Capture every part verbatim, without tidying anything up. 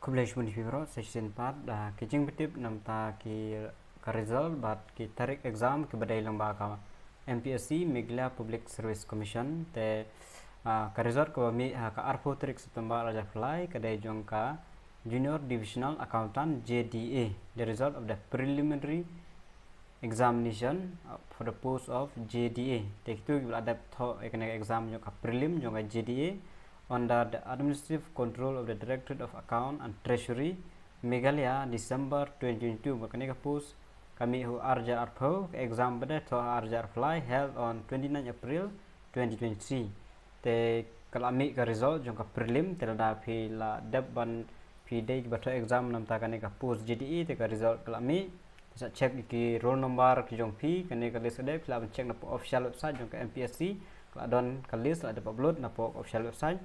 Khublei shibun ïa phi baroh, sa shisien pat, ah, ki jingpyntip namta ki ka result bad ki tarik exam kiba dei lyngba ka M P S C, Meghalaya Public Service Commission. Te, ah, ka result kaba mih ha ka arphew tarik September arhajar arphew lai ka dei jong ka Junior Divisional Accountant, J D A, the result of the preliminary examination, uh, for the post of J D A. Te kito kiba la dep thoh ïa kane ka exam jong ka prelim jong ka J D A under the administrative control of the Directorate of Account and Treasury, Meghalaya, December twenty twenty-two. Bad kane ka post ka mih ha u arhajar arphew, ka exam pat de thoh ha arhajar arphew lai, held on twenty-nine April twenty twenty-three. Te ka la mih ka result jong ka prelim, te lada phi la dep ban phi dei kiba thoh exam namta kane ka post J D A, te ka result ka la mih. Te sa check ïa ki roll number ki jong phi, kane ka list ka dei phi lah ban check na poh official website jong ka M P S C, ka la don ka list la dep upload na poh official website.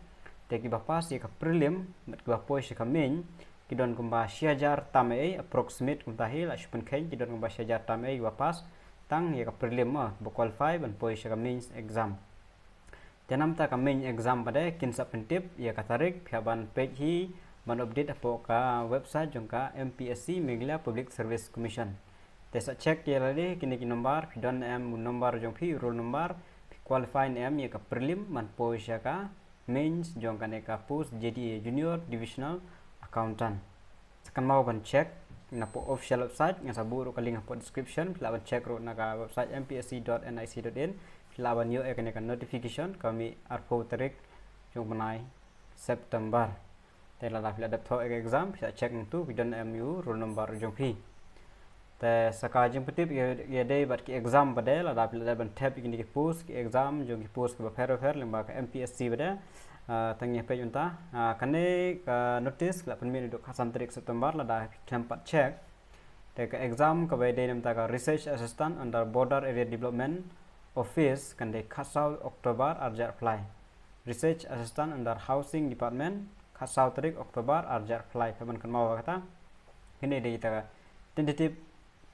Te kiba pass ïa ka prelim bad kiba poi sha ka main, ki don kumba shi hajar tam ei, approximate kumta hi, la shu pynkheiñ, ki don kumba shi hajar tam ei kiba pass tang ïa ka prelim, ah, ba qualify ban poi sha ka mains exam. Te namta ka main exam pat de kin sa pyntip ïa ka tarik, phi hap ban peit hi ban update hapoh ka website jong ka M P S C, Meghalaya Public Service Commission. Te sa check ïa lade kine ki number, phi don ne em u number jong phi, roll number, phi qualify ne em ïa ka prelim ban poi sha ka mains jong kane ka post J D A, Junior Divisional Accountant. Sa kynmaw ban check na poh official website, nga sa buh ruh ka link hapoh description, phi lah ban check ruh na ka website M P S C dot N I C dot in, phi lah ban ïoh ïa kane ka notification ka mih arphew tarik jong u bnai September. Te lada phi la dep thoh ïa ka exam, phi sa check nangtu, phi don ne em u roll number jong phi. Te sa ka jingpyntip ïa, ïadei bad ki exam pat de, lada phi la dep ban thep ïa kine ki post, ki exam jong ki post kiba pher bapher lyngba ka M P S C pat de, ah, tang ïa peit mynta, ah, kane ka notice ka la pynmih naduh khatsan tarik September, lada phi khlem pat check. Te ka exam kaba dei namta ka Research Assistant under Border Area Development Office kan dei khatsaw October arhajar arphew lai. Research Assistant under Housing Department, khatsaw tarik October arhajar arphew lai. Phi hap ban kynmaw ba kata, kane dei kita ka tentative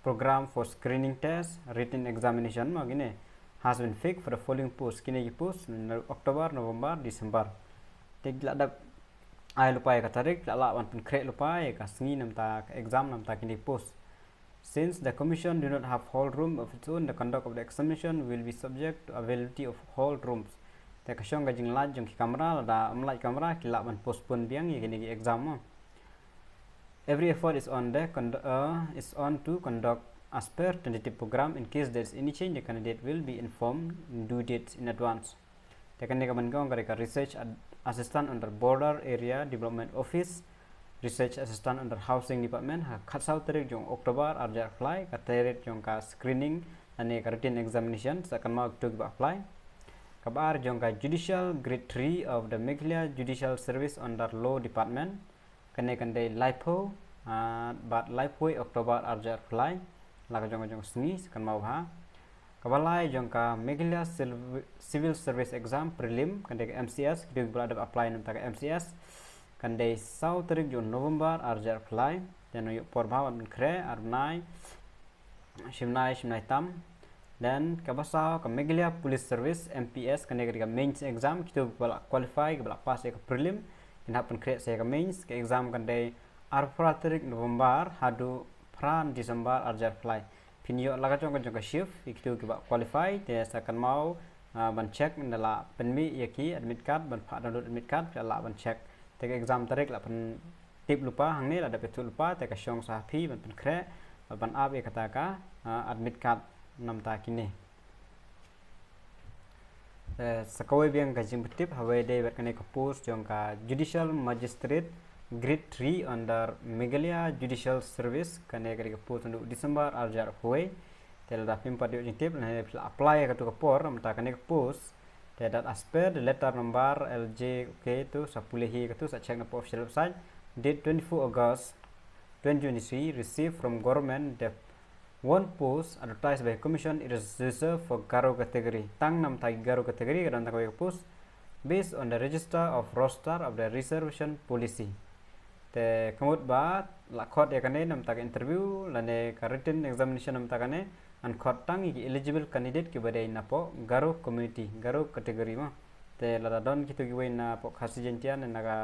program for screening test, written examination, ma kine, has been fixed for the following post. Kine ki post, October, November, December. Te ki la dep ai lypa ïa ka tarik, la lah ban pynkhreh lypa ïa ka sngi namta ka exam namta kine ki post. Since the commission do not have hall room of its own, the conduct of the examination will be subject to availability of hall rooms. Te ka shong ka jinglait jong ki kamra, lada ym lait kamra ki lah ban postpone biang ïa kine ki exam mo. Every effort is on the condu-, uh, is on to conduct as per tentative program. In case there is any change, the candidate will be informed in due dates in advance. Te kane ka ban kong ka dei ka Research Ad-, Assistant under Border Area Development Office, Research Assistant under Housing Department, ha khatsaw tarik jong October arhajar arphew lai, ka tarik jong ka screening lane ka written examination, sa kynmaw kito kiba apply. Kaba ar jong ka Judicial Grade three of the Meghalaya Judicial Service under Law Department, kane kan dei laiphew, ah, bad laiphew October arhajar arphew lai, la ka jong ka jong sngi, sa kynmaw bha. Kaba lai jong ka Meghalaya Civil, Civil Service Exam Prelim, kan dei ka M C S, kito kiba la dep apply namta ka M C S, kan dei saw tarik jong November arhajar arphew lai, te nang ïoh por bha ban pynkhreh, ar bnai, shi bnai, shi bnai tam. Then kaba saw ka Meghalaya Police Service, M P S, kane ka dei ka mains exam, kito kiba la qualify, kiba la pass ïa ka prelim, kin hap pynkhreh sa ïa ka mains. Ka exam kan dei arphew phra tarik November haduh phra December arhajar arphew lai. Phin ïoh la ka jong ka jong ka shift ïa kito kiba qualify, te sa kynmaw, ah, ban check, ynda la pynmih ïa ki admit card, ban phah download admit card, phi lah ban check. Te ka exam tarik la pyn tip lypa hangne, lada phi ïathuh lypa te ka shong sa ha phi ban pynkhreh, ban ap ïa kata ka, ah, admit card namta kine. Te sa kawei biang ka jingpyntip, hawei dei bad kane ka post jong ka Judicial Magistrate Grade three under Meghalaya Judicial Service, kane ka dei ka post naduh December arhajar arphew wei. Te lada phim pat ïoh jingtip, lane phi la apply ha katu ka por, namta kane ka post. Te that as per the letter number L J, okay, to sa pule hi katu, sa check na poh official website. Date twenty-four August twenty twenty-three, received from government, the one post advertised by commission, it is reserved for Garo category. Tang namta ki Garo category ka don tang kawei ka post, based on the register of roster of the reservation policy. Te ka mut ba la khot ïa kane namta ka interview lane ka written examination namta kane, yn khot tang ïa ki eligible candidate kiba dei na poh Garo community, Garo category mo. Te lada don kito kiwei na poh Khasi Jaintia ne na ka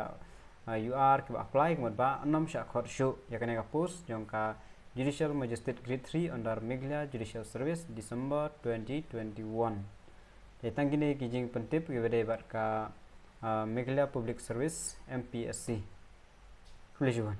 uh, U R kiba apply ka mut ba ym shah khot shuh ïa kane ka post jong ka Judicial Magistrate Grade three under Meghalaya Judicial Service, December twenty twenty-one. Te tang kine ki jingpyntip kiba dei bad ka uh, Meghalaya Public Service, M P S C. Khublei shibun.